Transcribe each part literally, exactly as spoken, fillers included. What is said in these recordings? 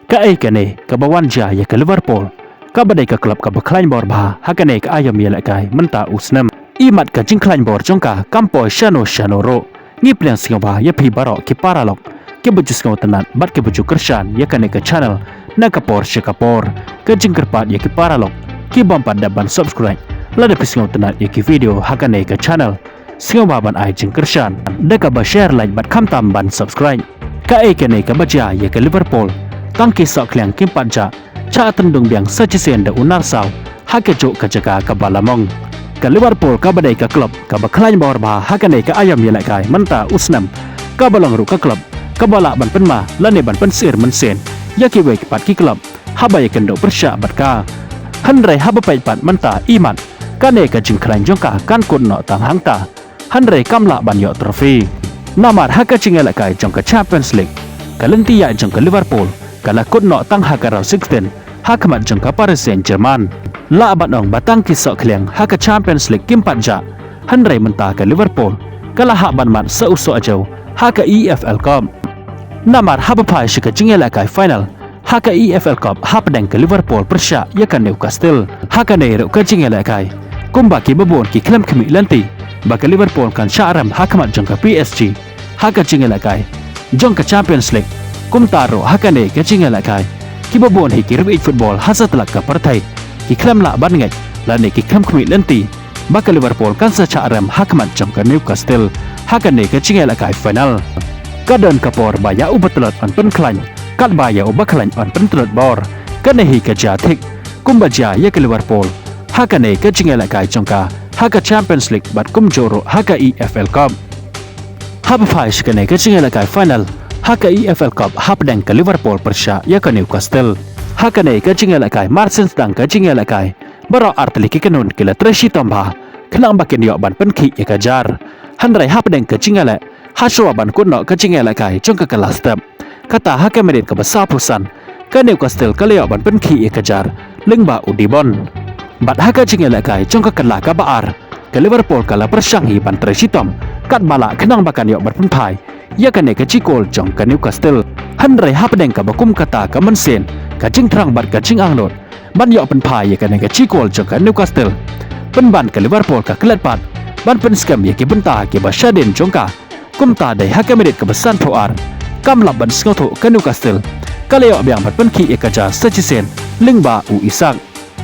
Kaei kane kaba wan jia ïa ka Liverpool, kaba dei ka klub kaba khlaiñ bor bha ha kane ka aïom ïalehkai mynta u snem. Imat ka jingkhlaiñ bor jong ka kam poi shano shano ruh. Ngi pdiang sngewbha ïa phi baroh ki paralok kiba ju sngewtynnat bad kiba ju kyrshan ïa kane ka channel na ka por sha ka por. Ka jingkyrpad ïa ki paralok ki bym pat dep ban subscribe lada phi sngewtynnat ïa ki video ha kane ka channel, sngewbha ban ai jingkyrshan da kaba share, like bad khamtam ban subscribe. Kaei kane kaba jia ïa ka Liverpool, tang ki sohkhliang kim pat jah, shah tyndung biang sa shisien da u Narsau ha kajuh ka jaka kaba la mong. Ka Liverpool kaba dei ka klub kaba khlaiñ bor bha ha kane ka aïom ïalehkai mynta u snem, kaba long ruh ka klub kaba lah ban pynma lane ban pynsyier mynsiem ïa kiwei pat ki klub haba ïakynduh pyrshah bad ka. Hynrei haba peit pat mynta, imat kane ka jingkhlaiñ jong ka kan kut noh tang hangta, hynrei kam lah ban ïoh trophy. Namar ha ka jingïalehkai jong ka Champions League, ka lynti ïaid jong ka Liverpool ka la kut noh tang ha ka round sixteen ha khmat jong ka Paris Saint-Germain. Lah ban ong ba tang ki sohkhliang ha ka Champions League kim pat jah, hynrei mynta ka Liverpool ka la hap ban mad sa u soh jaw ha ka E F L Cup. Namar haba phai sha ka jingïalehkai final ha ka E F L Cup hapdeng ka Liverpool pyrshah ïa ka Newcastle, ha kane ruh ka jingïalehkai, kumba kiba bun ki khlem khmih lynti ba ka Liverpool kan shah rem ha khmat jong ka P S G ha ka jingïalehkai jong ka Champions League, kumta ruh ha kane ka jingïalehkai, kiba bun hi ki riewieid football ha satlak ka pyrthei ki khlem lah ban ngeit lane ki khlem khmih lynti ba ka Liverpool kan sa shah rem ha khmat jong ka Newcastle ha kane ka jingïalehkai final. Ka don ka por ba ïa uba tlot yn pynkhlaiñ, katba ïa uba khlaiñ yn pyntlot bor. Kane hi ka jia thik kumba jia ïa ka Liverpool ha kane ka jingïalehkai jong ka ha ka Champions League bad kumjuh ruh ha ka E F L Cup. Haba phai sha kane ka jingïalehkai final ha ka E F L Cup hapdeng ka Liverpool pyrshah ïa ka Newcastle. Ha kane ka jingïalehkai, marsien sdang ka jingïalehkai, baroh artylli ki kynhun ki la trei shitom bha khnang ba kin ïoh ban pynkhih ïa ka jar. Hynrei hapdeng ka jingïaleh, hashwa ban kut noh ka jingïalehkai jong ka, ka la step, kata ha ka minit kaba sawphew san, ka Newcastle ka la ïoh ban pynkhih ïa ka jar lyngba u De Bond. Bad ha ka jingïalehkai jong ka kylla kaba ar, ka Liverpool ka la pyrshang hi ban trei shitom katba lah khnang ba kan ïoh ban pynphai ïa kane ka jingkol jong ka Newcastle. Hynrei hapdeng kaba kum kata ka mynsiem, ka jingthrang bad ka jingangnud ban ïoh pynphai ïa kane ka jingkol jong ka Newcastle, pynban ka Liverpool ka klet pat ban pynskhem ïa ki bynta kiba shadien jong ka. Kumta dei ha ka minit kaba sanphew ar, kam lap ban sngewthuh ka Newcastle ka la ïoh biang ban pynkhih ïa ka jar sa shisien lyngba u Isak,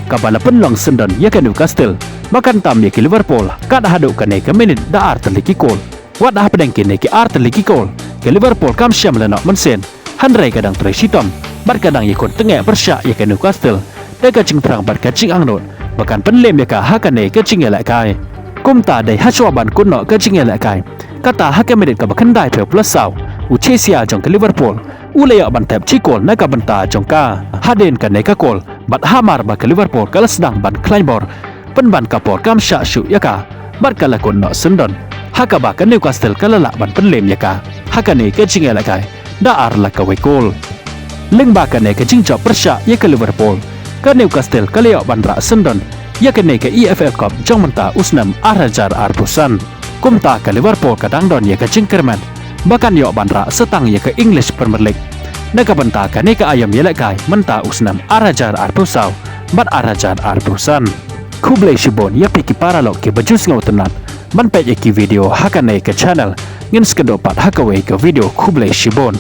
kaba la pynlong syndon ïa ka Newcastle ba kan tam ïa ki Liverpool kat haduh kane ka minit da artylli ki kol. Wat hapdeng kine ki artylli ki kol, ka Liverpool kam shym la noh mynsiem, hynrei ka dang trei shitom bad ka dang ïakhun tyngeh pyrshah ïa ka Newcastle da ka jingthrang bad ka jingangnud ba kan pynlem ïa ka ha kane ka jingïalehkai. Kumta dei hashwa ban kut noh ka jingïalehkai, kata ha ka minit kaba khyndaiphew plus saw, u Chessia jong ka Liverpool u la ïoh ban thep jingkol na ka bynta jong ka hadien kane ka kol. Bad hamar ba ka Liverpool ka la sdang ban khlaiñ bor, pynban ka por kam shah shuh ïa ka bad ka la kut noh syndon, ha kaba ka Newcastle ka la lah ban pynlem ïa ka ha kane ka jingïalehkai da ar la kawei kol. Lyngba kane ka jingjop pyrshah ïa ka Liverpool, ka Newcastle ka la ïoh ban rah syndon ïa kane ka E F L Cup jong mynta u snem ar hajar arphew san. Kumta ka Liverpool ka dang don ïa ka jingkyrmen ba kan ïoh ban rah sa tang ïa ka English Premier League na ka bynta kane ka aïom ïalehkai mynta u snem ar hajar arphew saw bad ar hajar arphew san. Khublei shibun ïa phi ki paralok kiba ju sngewtynnat ban peit ïa ki video ha kane ka channel. Ngin sa ïakynduh pat ha kawei ka video. Khublei shibun.